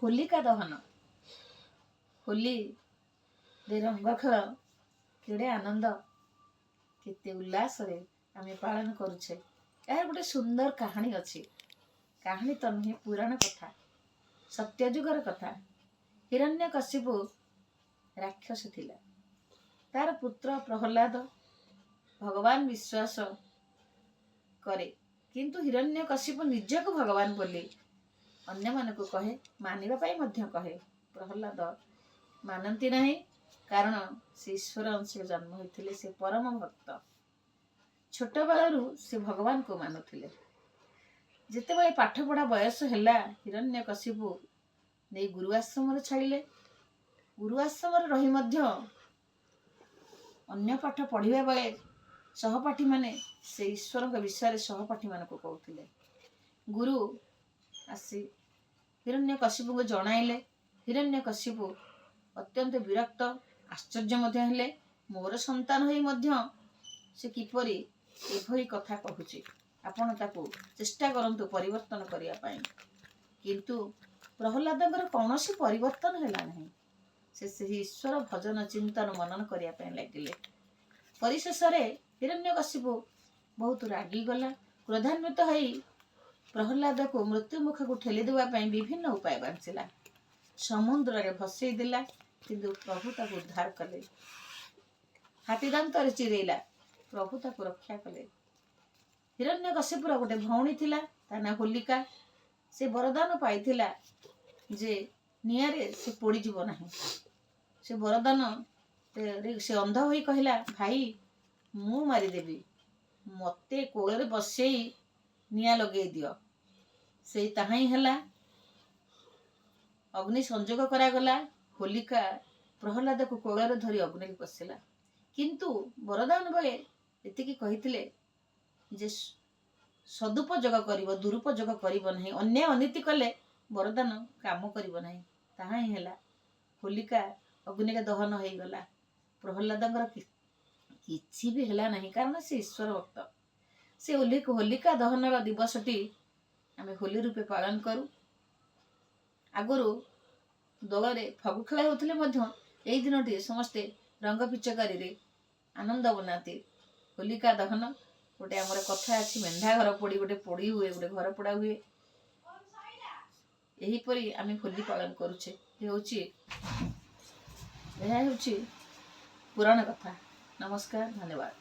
ହୋଲିକା ଦହନ। ହୋଲିରେ ରଙ୍ଗ ଖେଳ କେଡ଼େ ଆନନ୍ଦ, କେତେ ଉଲ୍ଲାସରେ ଆମେ ପାଳନ କରୁଛେ। ଏହାର ଗୋଟେ ସୁନ୍ଦର କାହାଣୀ ଅଛି। କାହାଣୀ ତ ନୁହେଁ, ପୁରାଣ କଥା, ସତ୍ୟଯୁଗର କଥା। ହିରଣ୍ୟକଶିପୁ ରାକ୍ଷସ ଥିଲା। ତାର ପୁତ୍ର ପ୍ରହ୍ଲାଦ ଭଗବାନ ବିଶ୍ୱାସ କରେ, କିନ୍ତୁ ହିରଣ୍ୟକଶିପୁ ନିଜକୁ ଭଗବାନ ବୋଲି ଅନ୍ୟମାନଙ୍କୁ କହେ, ମାନିବା ପାଇଁ ମଧ୍ୟ କହେ। ପ୍ରହ୍ଲାଦ ମାନନ୍ତି ନାହିଁ, କାରଣ ସେ ଈଶ୍ୱର ଅଂଶରେ ଜନ୍ମ ହୋଇଥିଲେ। ସେ ପରମ ଭକ୍ତ। ଛୋଟବେଳରୁ ସେ ଭଗବାନଙ୍କୁ ମାନୁଥିଲେ। ଯେତେବେଳେ ପାଠପଢ଼ା ବୟସ ହେଲା, ହିରଣ୍ୟକଶିପୁ ନେଇ ଗୁରୁ ଆଶ୍ରମରେ ଛାଡ଼ିଲେ। ଗୁରୁ ଆଶ୍ରମରେ ରହି ମଧ୍ୟ ଅନ୍ୟ ପାଠ ପଢ଼ିବା ବେଳେ ସହପାଠୀମାନେ ସେ ଈଶ୍ୱରଙ୍କ ବିଷୟରେ ସହପାଠୀମାନଙ୍କୁ କହୁଥିଲେ। ଗୁରୁ ଆସି ହିରଣ୍ୟକଶିପୁଙ୍କୁ ଜଣାଇଲେ। ହିରଣ୍ୟକଶିପୁ ଅତ୍ୟନ୍ତ ବିରକ୍ତ, ଆଶ୍ଚର୍ଯ୍ୟ ମଧ୍ୟ ହେଲେ, ମୋର ସନ୍ତାନ ହୋଇ ମଧ୍ୟ ସେ କିପରି ଏଭଳି କଥା କହୁଛି? ଆପଣ ତାକୁ ଚେଷ୍ଟା କରନ୍ତୁ ପରିବର୍ତ୍ତନ କରିବା ପାଇଁ। କିନ୍ତୁ ପ୍ରହ୍ଲାଦଙ୍କର କୌଣସି ପରିବର୍ତ୍ତନ ହେଲା ନାହିଁ। ସେ ସେହି ଈଶ୍ୱର ଭଜନ, ଚିନ୍ତନ, ମନନ କରିବା ପାଇଁ ଲାଗିଲେ। ପରିଶେଷରେ ହିରଣ୍ୟକଶିପୁ ବହୁତ ରାଗିଗଲା। କ୍ରୋଧାନ୍ୱିତ ହୋଇ ପ୍ରହ୍ଲାଦକୁ ମୃତ୍ୟୁ ମୁଖକୁ ଠେଲି ଦେବା ପାଇଁ ବିଭିନ୍ନ ଉପାୟ ପାଞ୍ଚିଲା। ସମୁଦ୍ରରେ ଭସେଇ ଦେଲା, କିନ୍ତୁ ପ୍ରଭୁ ତାକୁ ଉଦ୍ଧାର କଲେ। ହାତୀ ଦାନ୍ତରେ ଚିରେଇଲା, ପ୍ରଭୁ ତାକୁ ରକ୍ଷା କଲେ। ହିରଣ୍ୟକଶିପୁର ଗୋଟେ ଭଉଣୀ ଥିଲା, ତା ନାଁ ହୋଲିକା। ସେ ବରଦାନ ପାଇଥିଲା ଯେ ନିଆଁରେ ସେ ପୋଡ଼ିଯିବ ନାହିଁ। ସେ ବରଦାନ ସେ ଅନ୍ଧ ହୋଇ କହିଲା, "ଭାଇ, ମୁଁ ମାରିଦେବି, ମୋତେ କୋଳରେ ବସେଇ ନିଆଁ ଲଗେଇ ଦିଅ।" ସେଇ ତାହା ହିଁ ହେଲା। ଅଗ୍ନି ସଂଯୋଗ କରାଗଲା। ହୋଲିକା ପ୍ରହ୍ଲାଦକୁ କୋଳରେ ଧରି ଅଗ୍ନିରେ ପଶିଲା। କିନ୍ତୁ ବରଦାନ ବେଳେ ଏତିକି କହିଥିଲେ ଯେ ସଦୁପଯୋଗ କରିବ, ଦୁରୁପଯୋଗ କରିବ ନାହିଁ। ଅନ୍ୟାୟ ଅନୀତି କଲେ ବରଦାନ କାମ କରିବ ନାହିଁ। ତାହା ହିଁ ହେଲା। ହୋଲିକା ଅଗ୍ନିରେ ଦହନ ହେଇଗଲା। ପ୍ରହ୍ଲାଦଙ୍କର କିଛି ବି ହେଲା ନାହିଁ, କାରଣ ସେ ଈଶ୍ୱର ଭକ୍ତ। ସେ ହୋଲିକା ଦହନର ଦିବସଟି ଆମେ ହୋଲି ରୂପେ ପାଳନ କରୁ। ଆଗରୁ ଦୋଳରେ ଫଗୁ ଖେଳ ହେଉଥିଲେ ମଧ୍ୟ ଏଇ ଦିନଟି ସମସ୍ତେ ରଙ୍ଗ ପିଚକାରୀରେ ଆନନ୍ଦ ମନାନ୍ତି। ହୋଲିକା ଦହନ ଗୋଟେ ଆମର କଥା ଅଛି, ମେଣ୍ଢା ଘର ପୋଡ଼ି, ଗୋଟେ ପୋଡ଼ି ହୁଏ, ଗୋଟେ ଘର ପୋଡ଼ା ହୁଏ। ଏହିପରି ଆମେ ହୋଲି ପାଳନ କରୁଛେ। ଏହା ହେଉଛି ପୁରାଣ କଥା। ନମସ୍କାର, ଧନ୍ୟବାଦ।